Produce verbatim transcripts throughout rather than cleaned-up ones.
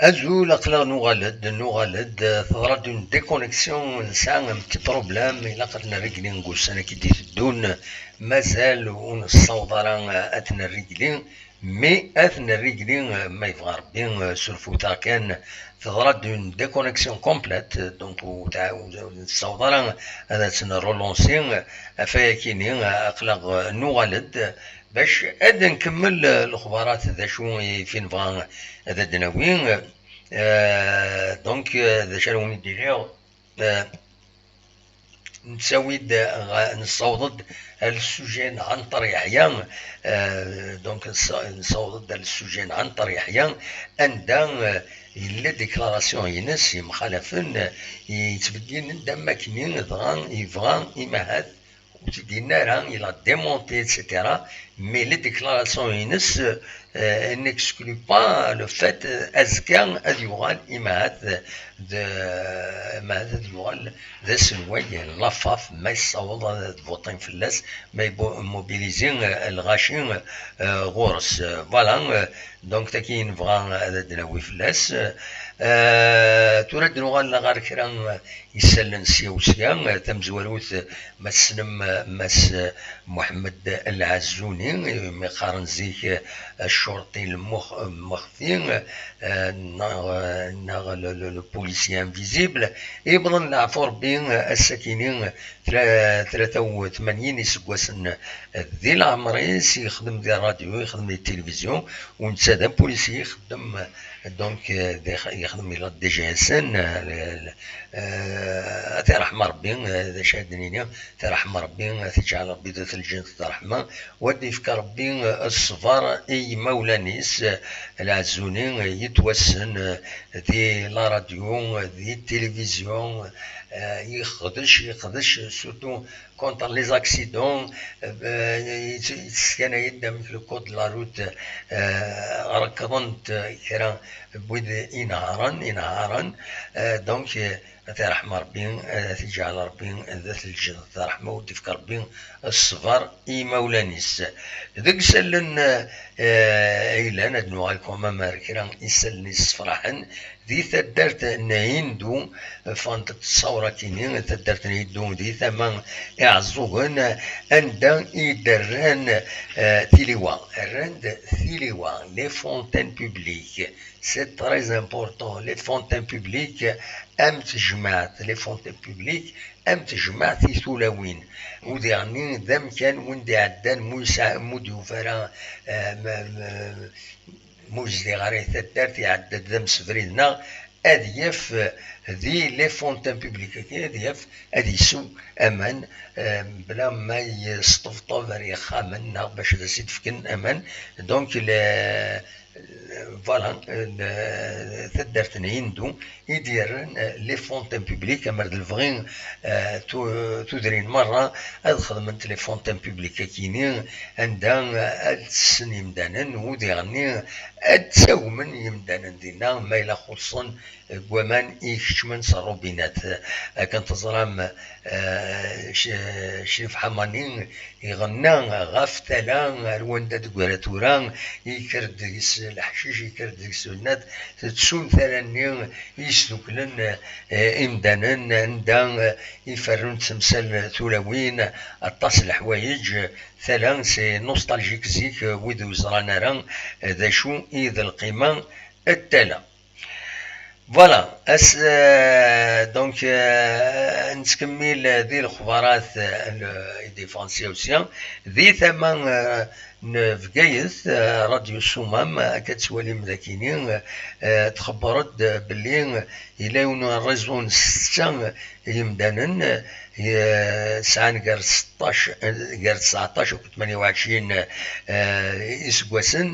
Azul, aql-aɣ nuɣal-d, nuɣal-d, teḍra-d une déconnexion, nesɛa un petit problème, ilaq ad t-nrégli deg ussan-agi d-iteddun, mazal ur nessaweḍ ara ad t-nrégli, mais ad t-nrégli, ma yebɣa Rebbi, surfut-aɣ kan, teḍra-d une déconnexion complète, donc ur tɛa-, ur nessaweḍ ara ad tt-nrelancer, ɣef wayakini aql-aɣ nuɣal-d, bac ad nkemmel, eh, lexbarat, d acu i fi nebɣa ad d-nawi. Eh, donc, eh, d acu ara wen-id-iniɣ? Eh, nettawi-d, eh, ɣa-, nessaweḍ-d ar le sujet n Ɛenṭer Yeḥya. Eh, donc, nessa-, nessaweḍ-d ar le sujet n Ɛenṭer Yeḥya, anda, eh, yella déclaration-ines yemxalafen, eh, yettbeggin-d am wakken dɣa yebɣa imahat ur tt-id-yenna ara, il a démenti, et cetera. Mais les déclarations-ines, euh, n'excluent pas le fait, euh, azekka ad yuɣal imahat d, imahat ad yuɣal d aselway n la FAF, ma yessaweḍ ad votin fell-as, ma ymobilizi, euh, lɣaci, euh, ɣur-s. Euh, voilà, euh, donc tagi i nebɣa ad d-nawi fell-as. Euh, tura ad d-nuɣal ɣer kra, euh, isallen sya u sya. Tamezwarut, ma tessnem, Mass Muḥemmed El Ɛezzuni, mi qqaren zik, eh, ccuṛṭi lmux-, lmexfi, eh, neɣ, neɣ le, le, le policier invisible, yebḍen leɛfu Rebbi, eh, ass-akini, tlata u tmanyin iseggasen di leɛmer-is, yexdem di ṛṛadyu, yexdem di tilivizyu, u netta d apulisi, ixeddem, donc, eh, di, yexdem di la D G S N, eh, le, le, eh, ad t-iṛḥem Ṛebbi, eh, d acu ad d-nini, ad t-iṛḥem Ṛebbi, ad t-iǧɛel Ṛebbi d at lǧennet d ṛṛeḥma, u ad d-yefk Ṛebbi, eh, ṣṣber i yimawlan-is, eh, Lɛezzuni, eh, yettwassen, eh, di la radio, eh, di tilivizyu, eh, yexdec, yexdec, surtout contre les accidents, eh, yett-, yettskan-d amek le code de la route, eh, rekḍen-t kra n wid inehhṛen, inehhṛen, eh, donc, eh, ad t-iṛḥem Ṛebbi, ad t-iǧɛel Ṛebbi d at lǧennet d ṛṛeḥma, u ad d-yefk Ṛebbi ṣṣber i yimawlan-is. Deg isallen, eh, ay yellan, ad nuɣal quand même ar kra isallen yessefraḥen, di taddart n Hindu, ffɣent-d ṣṣawṛa-kini, taddart n Hindu di tama Iɛeẓẓugen, anda i d-rran, eh, tiliwa. Rran-d tiliwa, les fontaines publiques. C'est très important. Les fontaines publiques, am tejmaɛt, les fontaines publiques, am tejmaɛt i tulawin. U diɣenni d amkan win d-iɛeddan mu yesɛa, mu d-yufa ara, eh, ma, ma, mu yezdiɣ ara i taddart, iɛedda-d d amsebrid-nneɣ, ad yaf, eh, di les fontaines publiques-agi, ad yaf, ad isew aman, eh, mebla ma yesṭebṭeb ar yexxamen, neɣ bac ad as-id-fken aman. Donc, le, voilà, eh, le, taddart n Hindu i d-yerran, eh, les fontaines publiques, amer d lebɣi, eh, tu-, tudrin merra ad xedment les fontaines publiques akini, anda, eh, ad tessen yimdanen, u diɣenni ad ttagmen yimdanen dinna, ma yella xuṣṣen deg waman i ikeččmen s rrubinat. Akken teẓram, eh, C-, Crif Ḥamani iɣenna ɣef tala ar wanda d-teggra tura, yekker-d deg-s leḥcic, yekker-d deg-s lnat, tettsun tala-nni yesduklen, eh, imdanen, anda, eh, iferrun d temsal tulawin, aṭas n leḥwayeǧ, tala, c'est nostalgique zik, eh, wid ur yeẓran ara, eh, d acu i d lqima n tala. Voilà, as, euh, donc, euh, nettkemmil di lexbarat, euh, le, i d-yeffɣen sya u sya. Di tama, euh, n Bgayet, euh, Radio Sumam, akka tettwalim dakini, euh, txebber-d belli, euh, yella yiwen n réseau n setta yimdanen, euh, sɛan gar seṭṭac, gar tseɛṭac akked tmanya u ɛecrin, euh, iseggasen,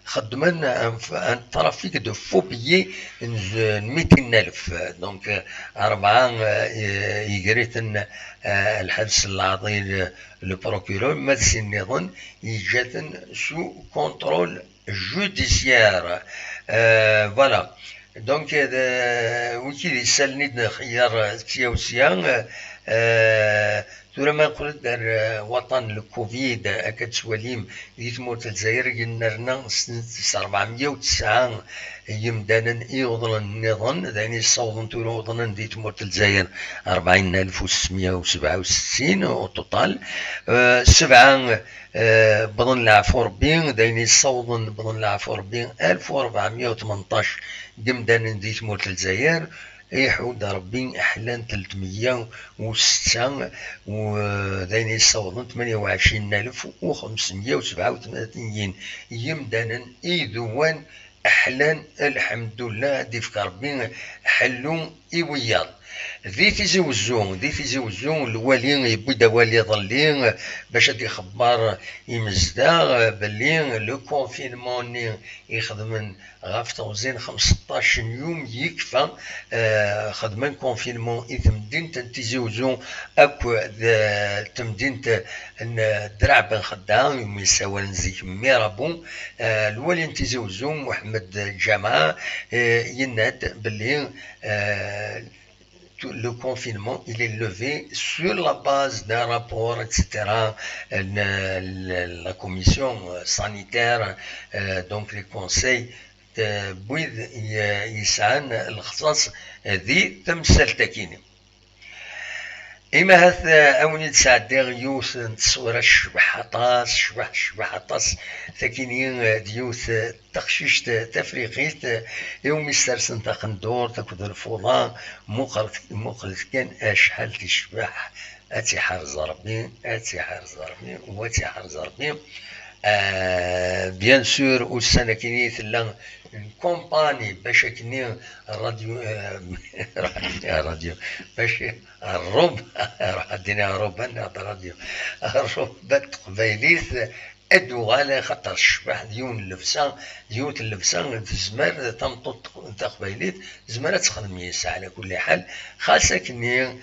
xeddmen un, un trafic de faux billets n, n mitin alef. Donc, euh, rebɛa, euh, yegra-ten, euh, lḥebs n leɛḍil, le procureur, ma d sin nniḍen yeǧǧa-ten sous contrôle judiciaire. Euh, voilà. Donc, euh, wiki d isallen i d-nxeyyer, euh, sya u sya, euh, euh, tura ma neqqel-d ar, euh, waṭṭan n le covid, euh, akka tettwalim di tmurt n Lezzayer, yennerna s, s rebɛemya u tesɛa, yimdanen i yuḍnen nniḍen, d ayen yessawḍen tura uḍnen di tmurt n Lezzayer rebɛin alef u setmya u sebɛa u settin au total. Eh, sebɛa, eh, wwḍen leɛfu Rebbi, d ayen yessawḍen wwḍen leɛfu Rebbi alef u rebɛemya u tmenṭac n yimdanen di tmurt n Lezzayer. Iḥudd Rebbi ḥlan telt meyya u setta, u d ayen yessawḍen tmanya u ɛecrin alef u xemsemya u sebɛa u tmanyin n yimdanen i iduwan ḥlan, lḥemdullah, ad d-ifk Rebbi ḥellu i wiyaḍ. Di Tizi Wezzu, di Tizi Wezzu, lwali yewwi-d awal iḍelli bac ad ixebber imezdaɣ belli le confinement-nni ixedmen ɣef teɣzi n xemseṭṭac n yum yekfa, eh, xedmen confinement i temdint n Tizi Wezzu akk d, eh, temdint n Draɛ Ben Xedda, umi ssawalen zik Mirabeau. Eh, lwali n Tizi Wezzu, Muḥemmed Ǧamɛa, eh, yenna-d belli, eh, tout le confinement, il est levé sur la base d'un rapport, et cetera. Euh, le- le- la commission, euh, sanitaire, euh, donc les conseils, euh, wid y- yesɛan lexṣaṣ di temsalt-akini. Imahat, euh, a wen-id-sɛeddiɣ yiwet n tteswira tecbeḥ aṭas, tecbeḥ, tecbeḥ aṭas. Takini, euh, d yiwet, euh, taqcict tafriqit, iwumi ssersen taqendurt akked lfuḍa. Muqlet, muqlet kan acḥal tecbeḥ. Ad tt-iḥrez Rebbi, ad tt-iḥrez Rebbi, u ad tt-iḥrez Rebbi. Ah, bien sûr, ussan akini tella une compagnie bac akini radio, ah, radio, bac rrub, ruḥ ad d-iniɣ rruba neɣ d radio, rruba n teqbaylit ad d-tuɣal, axaṭer tecbeḥ d yiwen n llebsa, d yiwet n llebsa tezmer tameṭṭut taqbaylit tezmer ad texdem yes-s ɛla kulli ḥal, xas akkenni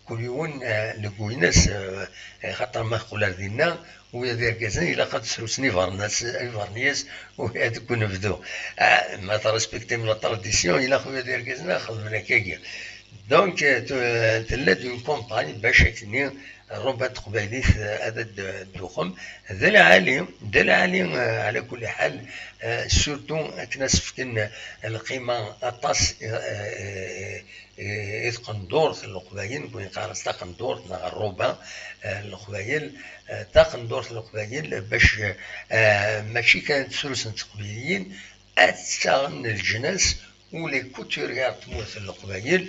kul yiwen, eh, deg win-is, eh, axaṭer ma teqqel ar dinna, wiyaḍ irgazen ilaq ad srusen ibernas-, ibernyas wiyaḍ deg unebdu. Ah, ma tṛespektim la tradition, ilaq wiyaḍ irgazen ad xedmen akkagi. Donc, eh, tu-, tella-d une campagne bac akkenni rruba n teqbaylit, eh, ad d-, d-tuxem. D lɛali, d lɛali, eh, ɛla kulli ḥal, eh, surtout akken ad s-fken lqima aṭas, eh, eh, eh, i tqendurt n Leqbayel, nekni neqqar-as taqendurt neɣ rruba, eh, n Leqbayel, eh, taqendurt n Leqbayel, bac, eh, mačči kan ad srusen teqbayliyin, ad ttaɣen leǧnas u les couturières n tmurt n Leqbayel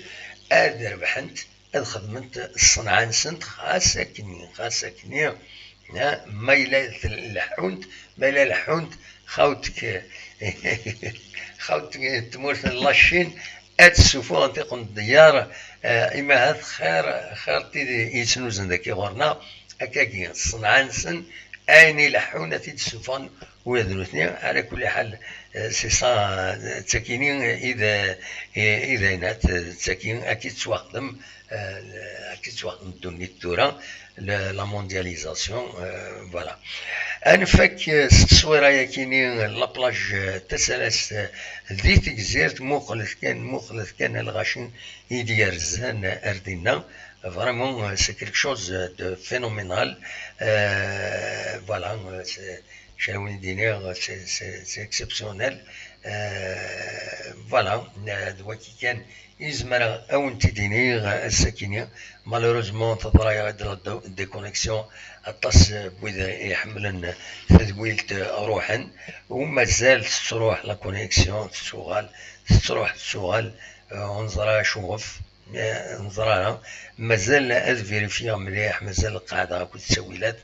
ad rebḥent, ad xedment ṣṣenɛa-nsent, xas akkenni, xas akkenni, ha, ma yella leḥḥunt, ma yella leḥḥunt, xawtek, xawtek tmurt n la Chine, ad ssufuɣent iqendyar, eh, imahat xir, xir tid yettnuzen dagi ɣur-neɣ, akkagi, ṣṣenɛa-nsen, ayen ileḥḥun ad t-id-ssuffɣen ula d nutni, ɛla kulli ḥal, eh, c'est ça, eh, d takini i d, eh, i d ayen, eh, d tagi ad k-tettwaxdem, eh, ad k-tettwaxdem ddunit tura, le- la mondialisation, eh, voilà. Ad nfak, eh, s tteswira-yakini, la plage, eh, tasarast, eh, di Tegzirt, muqlet kan, muqlet kan a lɣaci i d-yerzan ar dinna. Vraiment, euh, c'est quelque chose de phénoménal. Euh, voilà, euh, c'est, c'est, c'est, c'est exceptionnel. Euh, voilà, euh, d wagi kan i zemreɣ ad wen-t-id-iniɣ ass-akini. Malheureusement, teḍra-yaɣ-d la dé-, déconnexion. Aṭas, euh, n wid iḥemmlen tadwilt, euh, ruḥen. U mazal tettruḥ la connexion, tettuɣal, tettruḥ, tettuɣal. Euh, ur neẓri acuɣef. Eh, neẓra ara. Mazal ad vérifier mliḥ, mazal qeɛdeɣ akked ttawilat.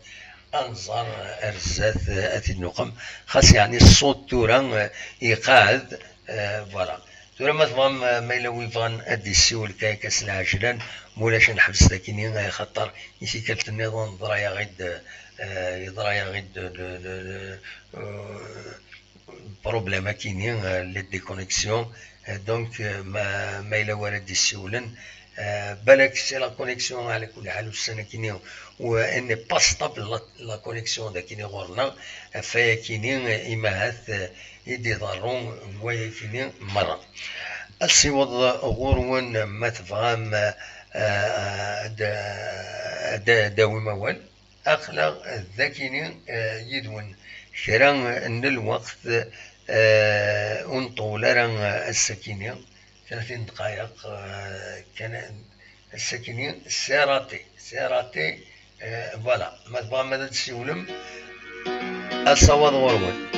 Ad nẓer ar zdat, eh, ad t-id-nuqem. Xas yeɛni ṣṣut tura, eh, iqeɛɛed, eh, voilà. Tura ma tebɣam, eh, ma yella wi bɣan ad d-issiwel kan akka s lɛejlan, ma ulac ad neḥbes dakini, eh, xaṭer i tikkelt nniḍen yeḍra-yaɣ-id, eh, yeḍra-yaɣ-id, eh, eh, problème akini, euh, les déconnexions. Euh, donc, euh, ma, ma yella wara d-issiwlen, euh, balak c'est la connexion, ɛla kulli ḥal ussan akini, u elle n'est pas stable la, la connexion dakini ɣur-neɣ, ɣef wayakini, euh, imahat, euh, i d-iḍerru wayakini merra. Ad siweḍ ɣur-wen ma tebɣam, euh, ad, ad, ad d-awim awal. Aql-aɣ dakini, eh, yid-wen kra n lweqt, eh, Eh, ur nṭewwel ara, eh, ass-akini, tlatin dqayeq, eh, kan ass-akini, c'est raté, c'est raté, eh, voilà, ma tebɣam ad d-tsiwlem, asawaḍ ɣur-wen.